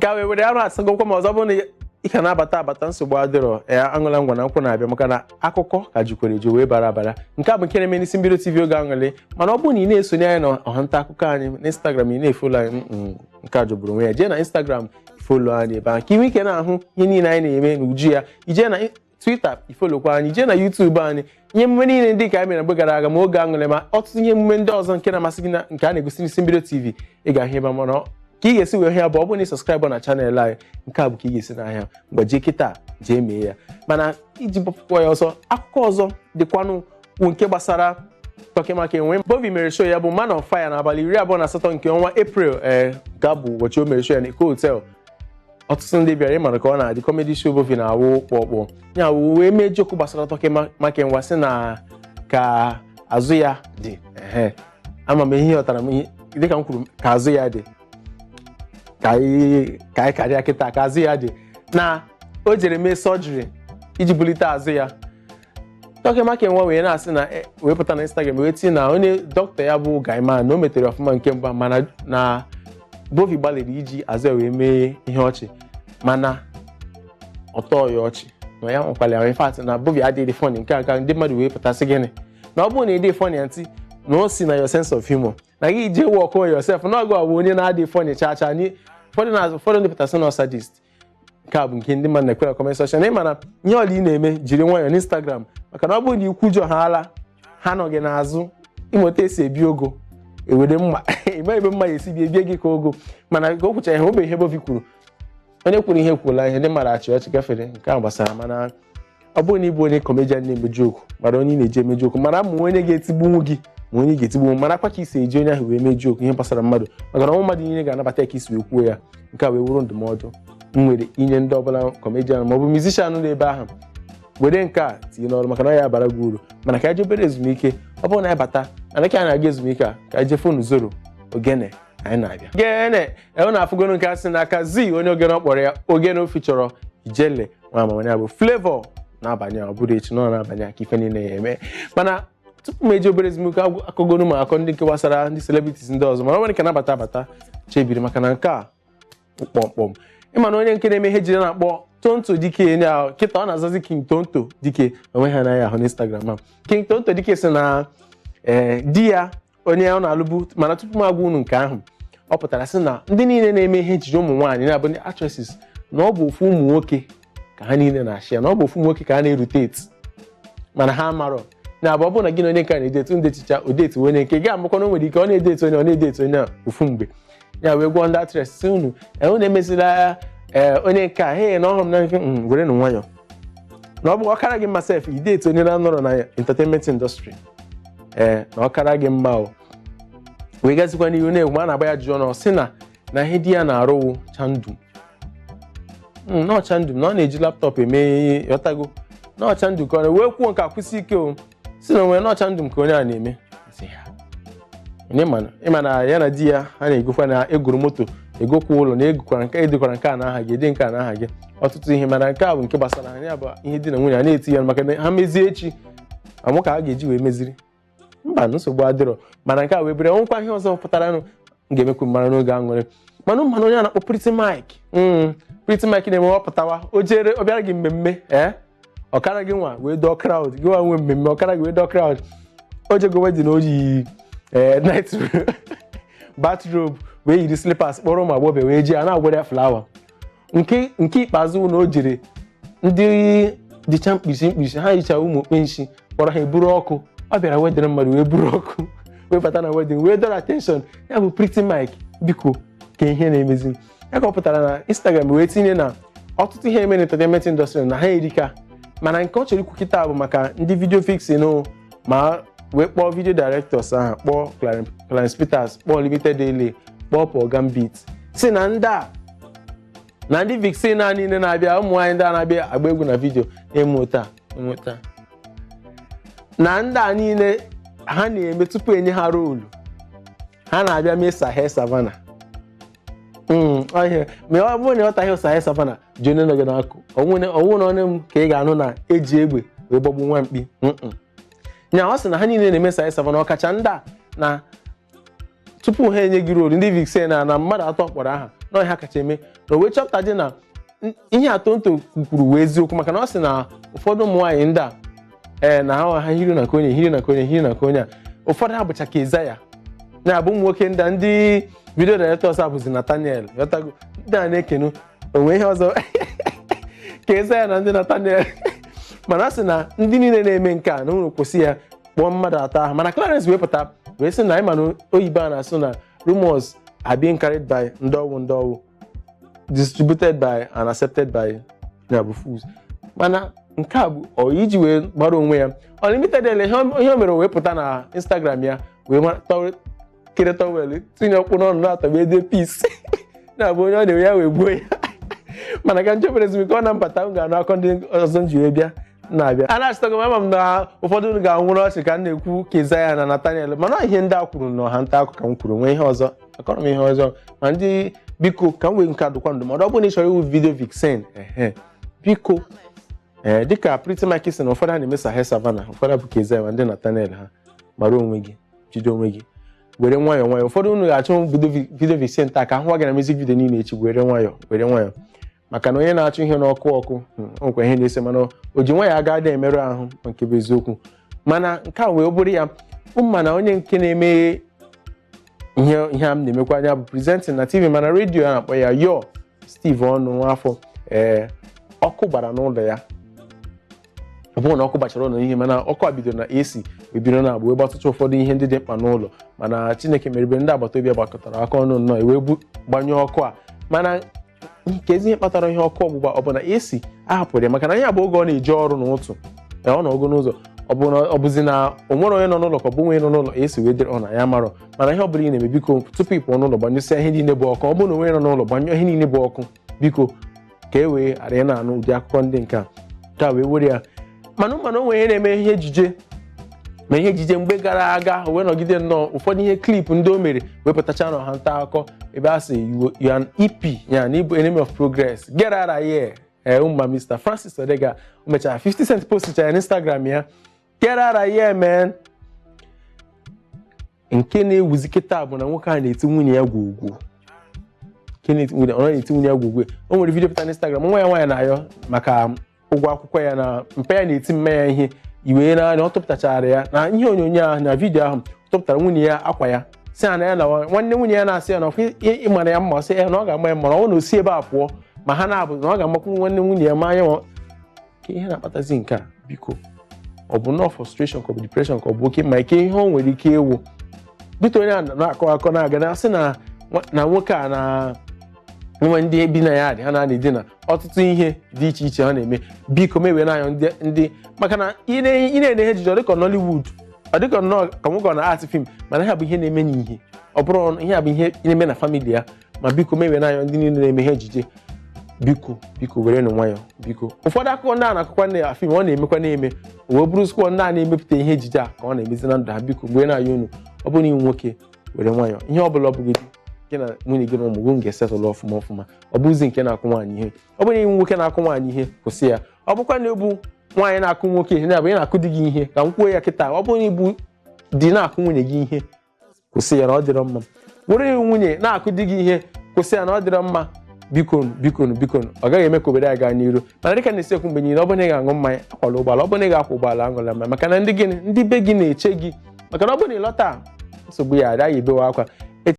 Nke a wee were arụ asagokwa m ọzọ. Bụ na ị ka na-abata abata, nsogbu adịrọ ya. Aṅụla ngwa na nkwụ na-abịa, maka na akụkọ ka jukwere eju wee bara abara. Nke a bụ nke na-eme n'isi mbido TV Oge Aṅụrị. Mana ọ bụrụ na ị na-esonye anyị na ọha nta akụkọ anyị n'Instagram, ị na-efollow anyị, nke a jọgburu onwe ya. Jee na Instagram, follow anyị ebe ahụ ka ị nwee ike na-ahụ ihe niile anyị na-eme n'uju ya. Ijee na Twitter, ifollowkwa anyị. Jee na YouTube anyị, ihe emume niile ndị ka anyị mere mgbe gara aga, ma Oge Aṅụrị, ma ọtụtụ ihe emume ndị ọzọ nke na-amasị gị na nke a na-egosi n'isi mbido TV, ị ga-ahụ ebe. Mana ka ị ga-esi wee hụ ya bụ ọ bụrụ na ị subscribe na channel anyị. Nke a bụ ka ị ga-esi n'ahịa mgbe jee kịta jee mee ya. Mana iji gbapụkwa ya ọsọ, akụkọ ọzọ dịkwanụ wụ nke gbasara Turkey Makinwa. Bovi mere show ya bụ Man on Fire n'abalị 28 nke ọnwa April. Ee, nke a bụ ụbọchị o mere show ya n'Eko Hotel. Ọtụtụ ndị bịara. Ịmara ka ọ na-adị, comedy show Bovi na-awụ kpọkpọ ya wụ wee mee joke gbasara Turkey Makinwa, sị na ka azụ ya dị. Ehe, ama m ihe ọtara m ihe dịka m kwuru ka azụ ya dị, ka anyị karịa kịta ka azụ ya dị, na o jere mee sọjiri iji bulite azụ ya. Turkey Makinwa wee na-asị na wee pụta na Instagram wee tinye na onye dọkịta ya bụ Gaiman, na o metere ọfụma nke mbụ, mana na Bovi gbalịrị iji azụ ya wee mee ihe ọchị, mana ọ tọọ ya ọchị na ya nwekwara ya. In fact, na Bovi adịghị funny. Nke a ka ndị mmadụ wee pụtasị gịnị, na ọ bụrụ na ị dị funny ntị na o si na your sense of humor, na gị jee work on yourself, na ọgụ bụ onye na-adị funny chaa chaa. Ụfọdụ na ụfọdụ ndị pụtasị na sadist. Nke a bụ nke ndị mmadụ na-ekwe na comment section. Ị mana ihe ọla ị na-eme, jiri nwayọọ n'Instagram, maka na ọ bụrụ na ikwujọ ha ala ha nọ gị n'azụ, ịmụta esi ebi ogo ewere mma ịma ebe mma ya esi bie bie gị ka ogo. Mana ka o kwuchara ihe obe ihe Bovi kwuru, onye kwuru ihe kwuola ihe, ndị mmadụ achị ọchị gafere. Nke a gbasara. Mana ọ bụrụ na ị bụ onye comedian na-eme joke, mara onye ị na-eji eme joke, mara ma onye ga-etigbunwu gị ma onye ga-etigbu, mara kwa ka isi eji onye ahụ wee mee joke ihe gbasara mmadụ, maka na ọnwụ mmadụ niile ga-anabata ya ka isi wee kwuo ya. Nke a wee wụrụ ndụmọdụ m nwere inye ndị ọbụla comedian ma ọ bụ musician nọ n'ebe ahụ. Were nke a tinye n'ọrụ, maka na ọ ya abara gị uru. Mana ka anyị jee obere ezumike. Ọ bụrụ na anyị bata, mana ka anyị na-aga ezumike a, ka anyị jee fonu zoro ogene anyị na-abịa gene ewe na afụgonu nke a sị n'aka zi onye ogene ọ kpọrọ ya ogene ofi chọrọ ijele nwa amama ya bụ Flavour na-abanye. Ọ bụrụ echi na ọ na-abanye aka ife niile ya eme. Mana tupu m eji obere ezumike, akọgonu m akọ ndị nke gbasara ndị celebrities ndị ọzọ. Mana ọ nwere nke nabata abata chebiri, maka na nke a kpọmkpọm. Ịma na onye nke na-eme ihe ejije na-akpọ Tonto Dike na kịta ọ na-azazi King Tonto Dike onwe ha anaghị ahụ n'Instagram a. King Tonto Dike sị na ee, di ya onye ọ na-alụbu. Mana tupu m agwa unu nke ahụ, ọ pụtara sị na ndị niile na-eme ihe ejije ụmụ nwaanyị na-abụ ndị actresses, na ọ bụ ofu ụmụ nwoke ka ha niile na-achị ya, na ọ bụ ofu nwoke ka ha na-erotate, mana ha amarọ na abụ. Ọ bụrụ na gị na onye nke a na-edate, ndechicha odate onye nke gị amakwa na o nwere ike ọ na-edate onye ọ na-edate onye a ofu mgbe. Ya wee gwọọ ndị actress si unu unu emezila ee onye nke a he na ọhụrụ m na nke were nụ nwayọ, na ọ bụ ọkara gị mma sef idate onye na-anọrọ na entertainment industry. Ee, na ọkara gị mma o wee gazikwa n'ihu na-egwu ma a na-agba ya jụọ na ọ sị na ihe di ya na-arụwụ chandum na chandum, na ọ na-eji laptop eme ihe yọtago na chandum ka ọ na wee kwuo nke akwụsị ike o si na onwe na chandum ka onye a na-eme. Sị ya onye mana ịma na ya na di ya ha na-egokwa na egoro moto, egokwa ụlọ, na egokwara nke edekwara nke a n'aha gị, ede nke a n'aha gị, ọtụtụ ihe. Mana nke a bụ nke gbasara ha, ya bụ ihe di na nwunye a na-eti ya, maka na ha mezie echi amụ ka ha ga-eji wee meziri mba, nsogbu adịrọ. Mana nke a wee bere ọnwụkwa ihe ọzọ pụtara nụ m ga-emekwu mara n'oge aṅụrị. Mana onye a na-akpọ Pretty Mike, Pretty Mike na-eme ọ pụtawa o jere ọ bịara gị mmemme, ee, ọkara gị nwa wee dọọ crowd gị nwa nwee mmemme, ọkara gị wee dọọ crowd. O jego wedding, o yi ee night bathrobe wee yiri slippers, kpọrọ ụmụ agbọghọbịa wee jee a na-agwara ya flower. Nke ikpeazụ na o jere ndị dịcha mkpirisi mkpirisi, ha yicha ụmụ okpenshi, kpọrọ ha eburu ọkụ. Ọ bịara wedding mmadụ wee buru ọkụ wee bata na wedding wee dọrọ attention. Ya bụ Pretty Mike, biko, ka ihe na-emezi ya ka ọ pụtara na Instagram wee tinye na ọtụtụ ihe eme na entertainment industry na ha erika. Mana nke ọ chọrọ ikwu kịta bụ maka ndị video vixen, ma wee kpọọ video directors ahụ, kpọọ Clarence Peters, kpọọ Limited Ele, kpọọ Paul Gambit, si na ndị a na ndị vixen a niile na-abịa, ụmụ nwaanyị ndị a na-abịa agba egwu na video na-eme ụta eme ụta, na ndị a niile ha na-eme tupu enye ha role, ha na-abịa mee sahe savana ọhịa. Ma ọ bụrụ na ịghọtaghị sahe savana, jụ onye nọ gị n'akụ. Ọnwụ na onye m ka ị ga-anụ na eji egbe wee gbagbu nwa mkpi. Nya ọ sị na ha niile na-eme sahe savana, ọkacha ndị a, na tupu ha enye gị role ndị vixen na mmadụ atọ kpọrọ aha. Na ọhịa kacha eme na o wee chọpụta dị na ihe Atonto kwuru wee eziokwu, maka na ọ sị na ụfọdụ ụmụ nwaanyị ndị a ee na ha hiri na konye, hiri na konye, hiri na konye a, ụfọdụ ha bụcha Kezaya na-abụ ụmụ nwoke ndị a, ndị video directors a bụzi Nathaniel. Ghọtago ndị a na-ekenu onwe ihe ọzọ Kezaya na ndị Nathaniel. Mana a sị na ndị niile na-eme nke a na unu kwụsị ya, kpọọ mmadụ atọ ahụ. Mana Clarence wee pụta wee sị na anyị ma na oyibo a na-asụ na rumors are being carried by ndị ọwụ, ndị ọwụ, distributed by and accepted by ya bụ fools. Mana nke a bụ ọ iji wee gbara onwe ya Unlimited ele ihe o mere, wee pụta na Instagram ya wee kere towel tinye ọkpụ n'ọnụ na-atọgbe ede peace na-abụ onye ọ na-enwe ya wee gbuo ya. Mana ka nchebere ezumike ọ na mbata, m ga-anụ akọ ndị ọzọ m ji wee bịa na-abịa a na-achịtago m. Ama m na ụfọdụ unu ga-anwụrụ ọchị ka m na-ekwu Kezaya na Nathaniel, mana ihe ndị a kwuru na ọha nta akụkọ ka m kwuru nwee ihe ọzọ akọrọ m ihe ọzọ. Ma ndị biko, ka m wee nke adụkwa ndụmọdụ, ọ bụrụ na ị chọrọ iwu video vixen, ehe, biko, ee, dịka Pretty Mike sị na ụfọdụ ha na-eme Sahel Savannah, ụfọdụ bụ Kezaya ma ndị Nathaniel, ha mara onwe gị, jide onwe gị, were nwayọọ nwayọọ. Ụfọdụ unu ga-achọ video vixen taa ka ahụwa gị na music video niile echi. Were nwayọọ, were nwayọọ, maka na onye na-achụ ihe n'ọkụ ọkụ, o nwekwa ihe na-ese, mana o ji nwayọọ aga adị emerụ ahụ, nke bụ eziokwu. Mana nke a wee bụrụ ya mana onye nke na-eme ihe a m na-emekwa anya bụ presenting na TV mana redio a na-akpọ ya Yo Steve ọnụ nwafọ. Ee, ọkụ gbara n'ụlọ ya. Ọ bụrụ na ọkụ gbachara ụlọ ihe, mana ọkụ a bidoro na AC wee bido na-agba wee gbatụcha ụfọdụ ihe ndị dị mkpa n'ụlọ. Mana Chineke merebe, ndị agbata obi gbakọtara aka ọnụ nnọọ wee gbanyụọ ọkụ a. Mana nke ezi ihe kpatara ihe ọkụ ọgbụgba ọ bụ na AC ahapụrụ ya, maka na ihe bụ oge ọ na-eje ọrụ n'ụtụ, ọ nọ ogo n'ụzọ, ọ bụ na ọ bụzi na o nwere onye nọ n'ụlọ ka ọ bụ onye nọ n'ụlọ AC wee dịrị ọ na ya marọ. Mana ihe ọ bụla ị na-eme, biko, tupu ị pụọ n'ụlọ, gbanyụsịa ihe niile bụ ọkụ. Ọ bụrụ na onye nọ n'ụlọ, gbanyụọ ihe niile bụ ọkụ, biko, ka e wee ghara ị na-anụ ụdị akụkọ ndị nke a ka wee were ya. Mana o nwere ihe na-eme ihe ejije, ma ihe ejije mgbe gara aga, o wee nọgide nnọọ ụfọdụ ihe clip ndị o mere wepụtacha n'ọha nta akụkọ ebe a sị you are an EP ya na ịbụ enemy of progress, get out of here. Ee, ụmụ Mr Francis Odega, o mechara 50 Cent post ya n'Instagram ya, "Get out of here, man." Nke na-ewuzi kịta bụ na nwoke a na-eti nwunye ya gwogwo. Nke ọ na-eti nwunye ya gwogwo. O nwere video pụta n'Instagram, nwa ya nwaanyị na-ayọ maka ụgwọ akwụkwọ ya na mpa ya na-eti mma ya ihe iwee n'anya. Ọ tụpụtachara ya na ihe onyonyo ahụ, na video ahụ, tụpụtara nwunye ya akwa ya, si na ya na nwanne nwunye ya na-asị ya na ọkwa ịmara ya mma. Ọ sị ya na ọ ga-ama ya mma, ọ na osi ebe a pụọ ma ha na-abụ na ọ ga-amakwu nwanne nwunye ya ma anya. Ka ihe na-akpatazi nke a, biko, ọ bụ nọọ frustration ka ọ bụ depression ka ọ bụ oke ma ike ihe o nwere ike ịwụ? Bito, onye a na-akọ akọ na-aga na-asị na nwoke a na nwe ndị bi na ya dị ha na-edina ọtụtụ ihe dị iche iche ha na-eme. Biko, mewe n'anya ndị, maka na ị na-ene ihe ejije, ọ dịka Nollywood, ọ dịka nnọọ ka nwoke ọ na-art film, mana ihe bụ ihe na-eme n'ihe ọ bụrụ ihe a bụ ihe na-eme na family ya. Ma biko, mewe n'anya ndị niile na-eme ihe ejije, biko, biko, were nụ nwayọ, biko. Ụfọdụ akụkọ ndị a na-akụkwa na film ọ na-emekwa na-eme o wee bụrụ skwọ ndị a na-emepụta ihe ejije a ka ọ na-emezi na ndụ ha. Biko, mgbe na-ayọ unu, ọ bụrụ na ị nwoke, were nwayọ. Ihe ọ bụla ọ bụghị gị na nwunye gị na ụmụ gị ga-esetụlụ ọfụma ọfụma. Ọ bụzi nke na-akụ nwaanyị ihe, ọ bụrụ na ị nwoke na-akụ nwaanyị ihe, kwụsị ya. Ọ bụkwa na ebu nwaanyị na-akụ nwoke ihe, na-abụ ị na-akụ di gị ihe, ka m kwuo ya kịta, ọ bụrụ na ịbụ di na-akụ nwunye gị ihe, kwụsị ya na ọ dịrọ mma. Were nwunye na-akụ di gị ihe, kwụsị ya na ọ dịrọ mma. Bikonu, bikonu, bikonu, ọ gaghị eme ka obodo anyị gaa n'iru. Mana dịka na-esi ekwu mgbe niile, ọ bụrụ na ị ga-aṅụ mmanya, akwala ụgbọala. Ọ bụrụ na ị ga-akwụ ụgbọala, aṅụla mmanya, maka na ndị gịnị, ndị be gị na-eche gị, maka na ọ bụrụ na ị lọta, nsogbu ya agaghị ebewe akwa.